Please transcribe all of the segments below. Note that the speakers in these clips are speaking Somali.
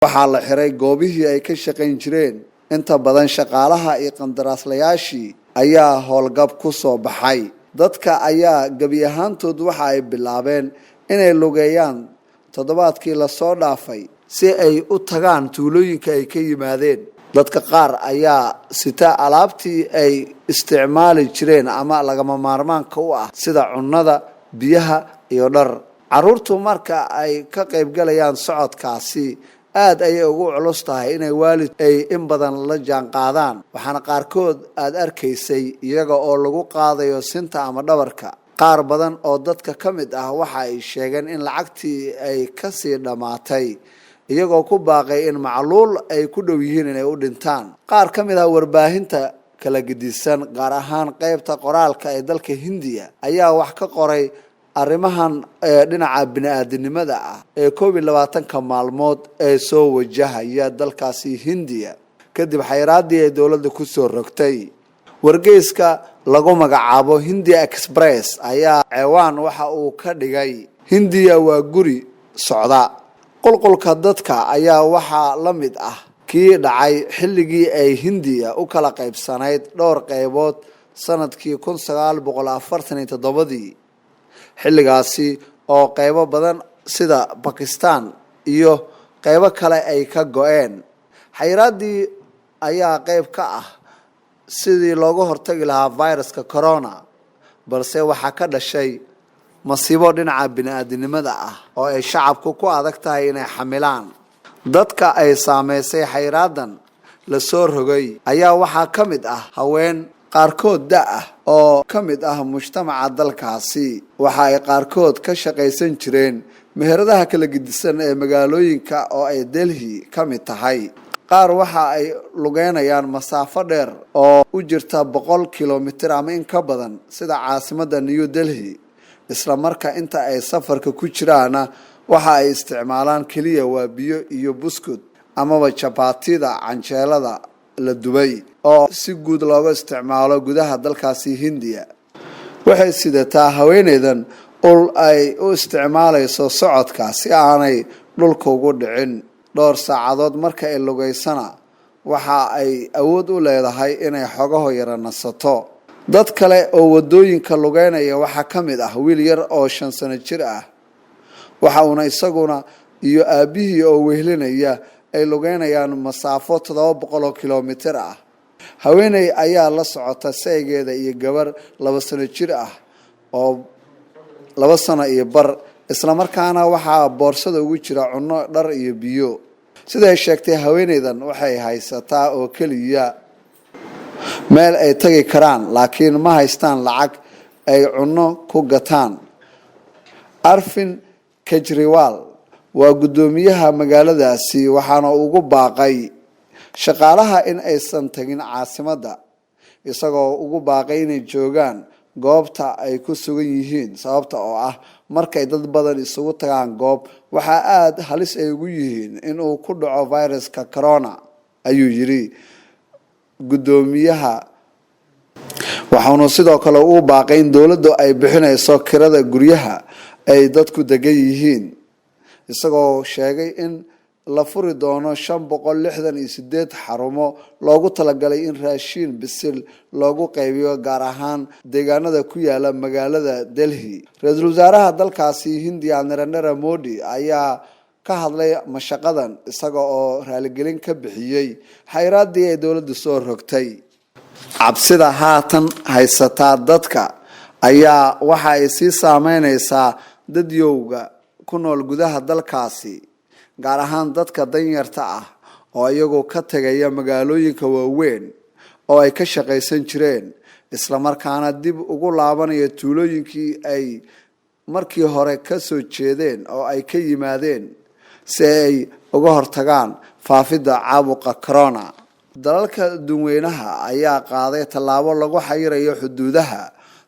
Waxaa la xiray goobihii ay ka shaqayn jireen. Inta badan shaqaalaha iyo qandaraaslayaashii ayaa howlgab ku soo baxay. Dadka ayaa gebi ahaantood waxa ay bilaabeen inay lugeeyaan toddobaadkii lasoo dhaafay si ay u tagaan tuulooyinka ay ka yimaadeen. Dadka qaar ayaa sita alaabtii ay isticmaali jireen ama lagama maarmaanka u ah, sida cunnada, biyaha iyo dhar. Caruurtu marka ay ka qaybgalayaan socodkaasi, aada ayay ugu culus tahay inay waalid ay in badan la jaan qaadaan, waxaana qaarkood aada arkaysay iyaga oo lagu qaadayo sinta ama dhabarka. Qaar badan oo dadka ka mid ah waxa ay sheegeen in lacagtii ay kasii dhammaatay, iyagoo ku baaqay in macluul ay ku dhow yihiin inay u dhintaan. Qaar ka mid ah warbaahinta kala gedisan, gaar ahaan qeybta qoraalka ee dalka Hindiya, ayaa wax ka qoray arrimahan ee dhinaca bini-aadinimada ah ee 21-ka maalmood ee soo wajahaya dalkaasi Hindiya kadib xayiraadii ay dowladda kusoo rogtay. Wargeyska lagu magacaabo Hindia Express ayaa ceewaan waxa uu ka dhigay "Hindiya waa guri socda". Qulqulka dadka ayaa waxaa la mid ah kii dhacay xilligii ay Hindiya u kala qaybsanayd dhowr qaybood sanadkii 1947-dii, xilligaasi oo qaybo badan sida Bakistan iyo qaybo kale ay ka go-een. Xayiraadii ayaa qayb ka ah sidii looga hortagi lahaa viruska corona, balse waxaa ka dhashay masiibo dhinaca bini-aadinimada ah oo ay shacabku ku adag tahay inay xamilaan. Dadka ay saameysay xayraadan lasoo rogay ayaa waxaa ka mid ah haween qaarkood da ah oo ka mid ah mujtamaca dalkaasi. Waxa ay qaarkood ka shaqaysan jireen meheradaha kala gedisan ee magaalooyinka oo ay Delhi ka mid tahay. Qaar waxa ay lugeynayaan masaafo dheer oo u jirta 100 kilomitir ama in ka badan, sida caasimadda New Delhi. Isla marka inta ay safarka ku jiraana waxa ay isticmaalaan keliya waa biyo iyo buskud amaba jabaatida, canjeelada la dubay oo si guud looga isticmaalo gudaha dalkaasi Hindiya. Waxay sidataa haweeneydan ul ay u isticmaalayso socodka si aanay dhulka ugu dhicin. Dhowr saacadood marka ay lugeysana, waxa ay awood u leedahay inay xogaho yara nasato. Dad kale oo wadooyinka lugeynaya waxaa ka mid ah wiil yar oo 5 sano jir ah. Waxa uuna isaguna iyo aabbihii oo wehlinaya ay lugeynayaan masaafo 700 oo kilomitir ah. Haweeney ayaa la socota saygeeda iyo gabar 2 sano jir ah oo 2 sano iyo bar, islamarkaana waxaa boorsada ugu jira cunno, dhar iyo biyo. Siday sheegtay haweeneydan, waxay haysataa oo keliya meel ay tagi karaan, laakiin ma haystaan lacag ay cunno ku gataan. Arvind Kejriwal waa guddoomiyaha magaaladaasi, waxaana ugu baaqay shaqaalaha in aysan tagin caasimadda, isagoo ugu baaqay inay joogaan goobta ay ku sugan yihiin, sababta oo ah markay dad badan isugu tagaan goob, waxaa aada halis ay ugu yihiin in uu ku dhaco viruska corona, ayuu yidhi guddoomiyaha. Waxaanu sidoo kale uu baaqay in dowladdu ay bixinayso kirada guryaha ay dadku degan yihiin, isagoo sheegay in la furi doono 568 xarumo loogu talagalay in raashiin bisil loogu qaybiyo, gaar ahaan deegaanada ku yaala magaalada Delhi. Ra-iisul wasaaraha dalkaasi Hindiya, Narendra Modi, ayaa ka hadlay mashaqadan, isaga oo raaligelin ka bixiyey xayraadii ay dowladdu soo rogtay. Cabsida haatan haysataa dadka ayaa waxa ay sii saameyneysaa dadyowga ku nool gudaha dalkaasi, gaar ahaan dadka danyarta ah oo iyagoo ka tegaya magaalooyinka waaweyn oo ay ka shaqaysan jireen, islamarkaana dib ugu laabanaya tuulooyinkii ay markii hore ka soo jeedeen oo ay ka yimaadeen, si ay uga hortagaan faafidda caabuqa corona. Dalalka dadweynaha ayaa qaaday tallaabo lagu xayirayo xuduudaha,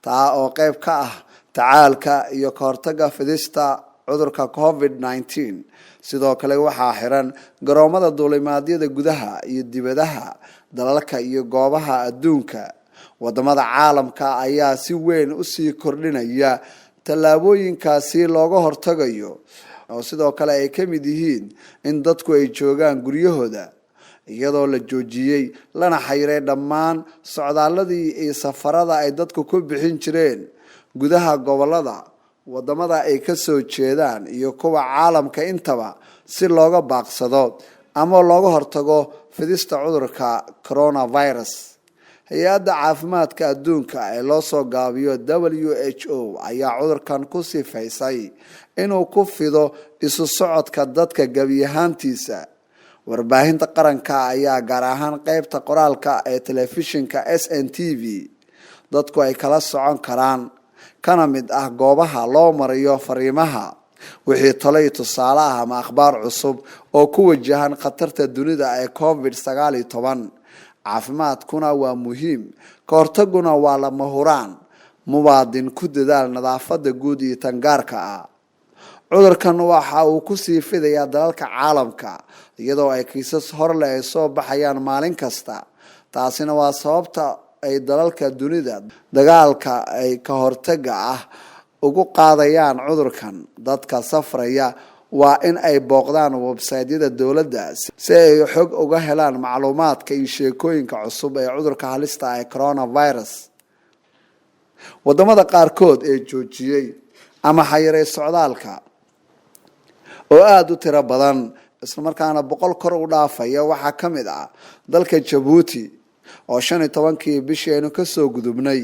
taa oo qeyb ka ah tacaalka iyo kahortaga fidista cudurka COVID-19. Sidoo kale waxaa xiran garoomada duulimaadyada gudaha iyo dibadaha dalalka iyo goobaha adduunka. Wadamada caalamka ayaa si weyn usii kordhinaya tallaabooyinkaasi looga hortagayo. oo sidoo kale ay ka mid yihiin in dadku ay joogaan guryahooda, iyadoo la joojiyey lana xayiray dhammaan socdaaladii iyo safarada ay dadku ku bixin jireen gudaha gobolada wadamada ay kasoo jeedaan iyo kuwa caalamka intaba, si looga baaqsado ama looga hortago fidista cudurka coronavirus. Hay-adda caafimaadka adduunka ee loo soo gaabiyo WHO ayaa cudurkan ku sifaysay inuu ku fido isu socodka dadka gebi ahaantiisa. Warbaahinta qaranka ayaa, gaar ahaan qeybta qoraalka ee telefishinka SNTV, dadku ay kala socon karaan, kana mid ah goobaha loo mariyo fariimaha wixii talo iyo tusaale ah ama akhbaar cusub oo ku wajahan khatarta dunida ee COVID-19. Caafimaadkuna waa muhiim, ka hortaguna waa lama huraan. Muwaadin, ku dadaal nadaafada guud iyo tangaarka ah. Cudurkan waxa uu kusii fidayaa dalalka caalamka, iyadoo ay kiisas horleh ay soo baxayaan maalin kasta. Taasina waa sababta ay dalalka dunida dagaalka ay ka hortaga ah ugu qaadayaan cudurkan. Dadka safraya waa in ay booqdaan websaytyada dowladda si ay xog uga helaan macluumaadka iyo sheekooyinka cusub ee cudurka halista ah ee coronavirus. Wadamada qaarkood ee joojiyey ama xayiray socdaalka oo aada u tiro badan, islamarkaana 100 kor u dhaafaya, waxaa ka mid ah dalka Jabuuti oo 15-kii bishii aynu kasoo gudubnay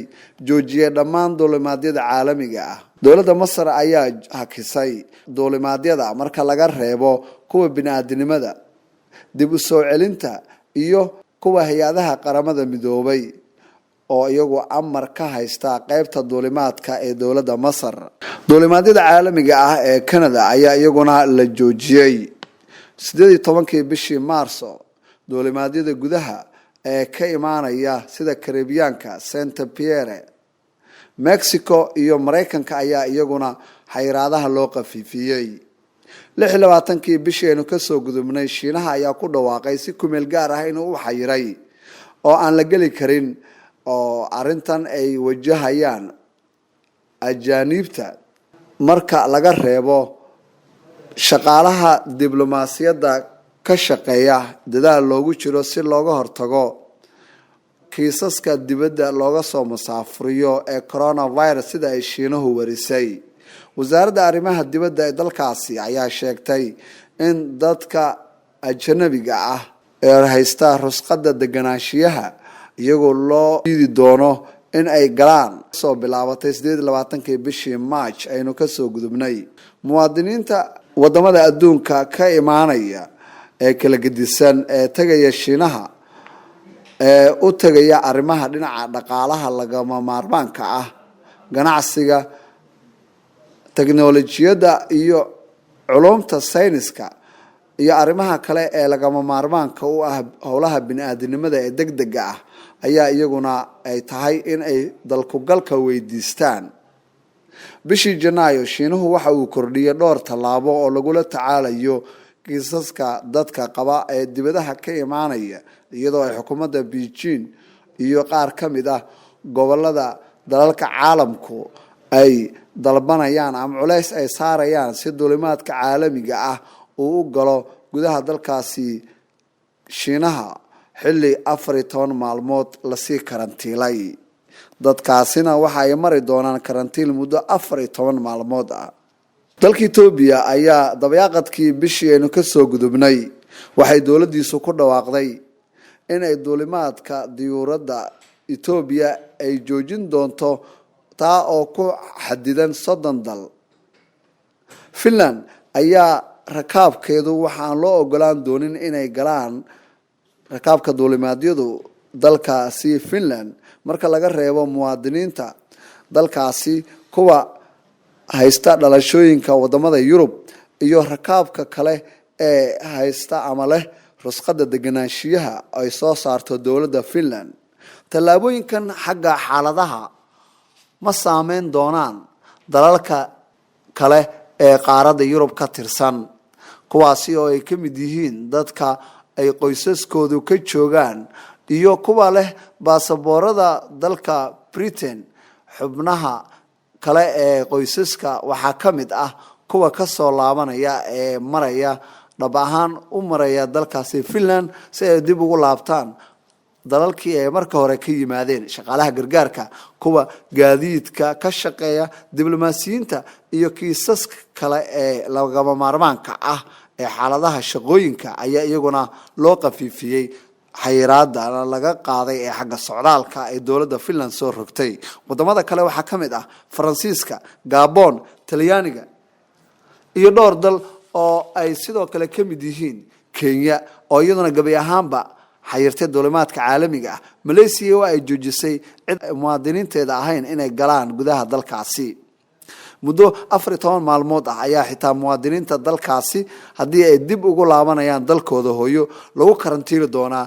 joojiyay dhammaan duulimaadyada caalamiga ah. Dowladda Masar ayaa hakisay duulimaadyada marka laga reebo kuwa bini-aadinimada, dib u soo celinta iyo kuwa hay-adaha Qaramada Midoobay oo iyagu amar ka haysta qeybta duulimaadka ee dowladda Masar. Duulimaadyada caalamiga ah ee Canada ayaa iyaguna la joojiyey 18-kii bishii Maarso. Duulimaadyada gudaha ee ka imaanaya sida Caribiyaanka, Saint Pierre, Mexico iyo Mareykanka ayaa iyaguna xayiraadaha loo qafiifiyey. 26-kii bishii aynu kasoo gudubnay, Shiinaha ayaa ku dhawaaqay si kumeel gaar ah inuu u xayiray oo aan la geli karin, oo arrintan ay wajahayaan ajaaniibta marka laga reebo shaqaalaha diblomaasiyadda ka shaqeeya, dadaal loogu jiro si looga hortago kiisaska dibadda looga soo masaafuriyo ee coronavirus, sida ay Shiinuhu warisay. Wasaaradda arrimaha dibadda ee dalkaasi ayaa sheegtay in dadka ajanabiga ah ee haysta rusqadda deganaanshiyaha iyagoo loo diidi doono in ay galaan soo bilaabatay 28-kii bishii March aynu kasoo gudubnay. Muwaadiniinta wadamada adduunka ka imaanaya ee kala gedisan ee tegaya Shiinaha, ee u tegaya arrimaha dhinaca dhaqaalaha lagama maarmaanka ah, ganacsiga, teknolojiyadda iyo culumta sayniska iyo arrimaha kale ee lagama maarmaanka u ah howlaha bini-aadinimada ee deg dega ah, ayaa iyaguna ay tahay in ay dalkugalka weydiistaan. Bishii Janaayo, Shiinuhu waxa uu kordhiyey dhowr tallaabo oo lagula tacaalayo kiisaska dadka qaba ee dibadaha ka imaanaya, iyadoo ay xukuumadda Beijing iyo qaar ka mid ah gobolada dalalka caalamku ay dalbanayaan ama culeys ay saarayaan si duulimaadka caalamiga ah uu u galo gudaha dalkaasi Shiinaha, xilli 14 maalmood lasii karantiilay. Dadkaasina waxa ay mari doonaan karantiil muddo 14 maalmood ah. Dalka Etoobiya ayaa dabayaaqadkii bishii aynu kasoo gudubnay waxay dowladdiisu ku dhawaaqday inay duulimaadka diyuuradda Etoobiya ay joojin doonto, taa oo ku xadidan 30 dal. Finland ayaa rakaabkeedu waxaan loo ogolaan doonin inay galaan rakaabka duulimaadyadu dalkaasi Finland, marka laga reebo muwaadiniinta dalkaasi, kuwa haysta dhalashooyinka wadamada Yurub iyo rakaabka kale ee haysta ama leh rusqada deganaanshiyaha ay soo saarto dowladda Finland. Tallaabooyinkan xagga xaaladaha ma saameyn doonaan dalalka kale ee qaaradda Yurub ka tirsan, kuwaasi oo ay ka mid yihiin dadka ay qoysaskoodu ka joogaan iyo kuwa leh baasaboorada dalka Britain. Xubnaha kale ee qoysaska waxaa ka mid ah Kuwa kasoo laabanaya ee maraya dhab ahaan u maraya dalkaasi Finland si ay dib ugu laabtaan dalalkii ay marka hore ka yimaadeen, shaqaalaha gargaarka, kuwa gaadiidka ka shaqeeya, diblomaasiyiinta iyo kiisas kale ee lagama maarmaanka ah ee xaaladaha shaqooyinka ayaa iyaguna loo qafiifiyey xayiraada laga qaaday ee xagga socdaalka ay dowladda Finland soo rogtay. Wadamada kale waxaa ka mid ah Faransiiska, Gabon, Talyaaniga iyo dhowr dal oo ay sidoo kale ka mid yihiin Kenya, oo iyaduna gabi ahaanba xayirtay duulimaadka caalamiga ah. Malaysia waa ay joojisay cid muwaadiniinteeda ahayn inay galaan gudaha dalkaasi muddo 14 maalmood ah. Ayaa xitaa muwaadiniinta dalkaasi, haddii ay dib ugu laabanayaan dalkooda hooyo, lagu karantiili doonaa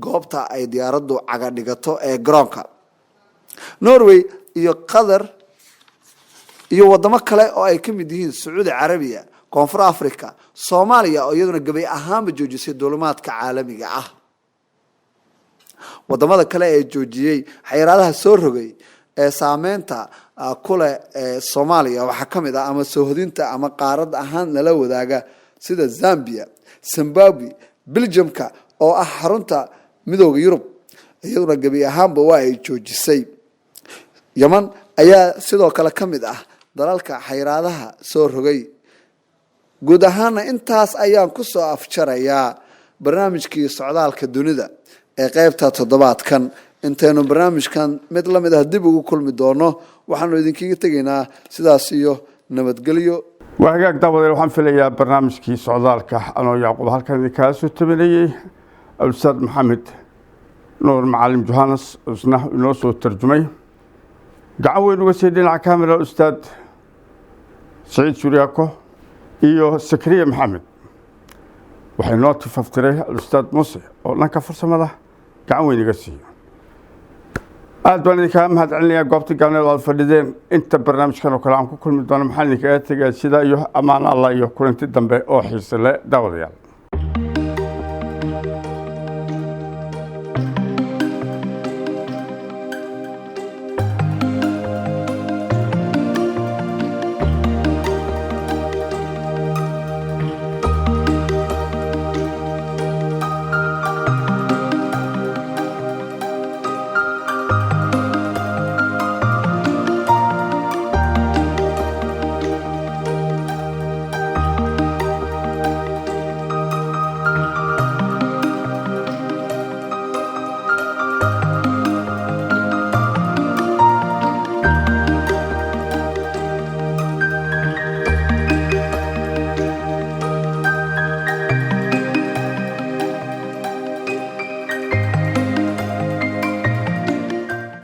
goobta ay diyaaraddu caga dhigato ee garoonka. Norway iyo Qatar iyo wadamo kale oo ay ka mid yihiin Sacuudi Carabiya, Koonfur Africa, Soomaaliya oo iyaduna gabay ahaanba joojisay duulimaadka caalamiga ah. Wadamada kale ee joojiyey xayiraadaha soo rogay ee saameynta kuleh ee Soomaaliya waxaa ka mid ah, ama soohodinta ama qaarad ahaan lala wadaaga, sida Zambia, Zimbabwe, Belgiumka oo ah xarunta Midooda Yurub, iyaduna gebi ahaanba waa ay joojisay. Yeman ayaa sidoo kale ka mid ah dalalka xayiraadaha soo rogay. Guud ahaana intaas ayaan kusoo afjarayaa barnaamijkii socdaalka dunida ee qeybta toddobaadkan. Intaynu barnaamijkan mid lamid ah dib ugu kulmi doono, waxaanu idinkaga tegaynaa sidaas iyo nabadgelyo. Waa hagaag, daawadeel. Waxaan filayaa barnaamijkii socdaalka anoo Yacquub halkan idinkaga soo tabinayey, Ustaad Maxamed Nuur Macalim Johannes isna inoo soo tarjumay, gacan weyn uga sii dhinaca camera Ustaad Saciid Suryaako iyo Sakriya Maxamed. Waxay noo tifaftiray Alustaad Muuse oo dhanka farsamada gacan weyn iga siiyo. Aad baan idinkaga mahad celinayaa goobta gaabneed aad fadhideen. Inta barnaamijkan oo kale aan ku kulmi doono, maxaan idinkaga tegaya sidaa iyo ammaan Allah iyo kulanti dambe oo xiise le, daawadayaal.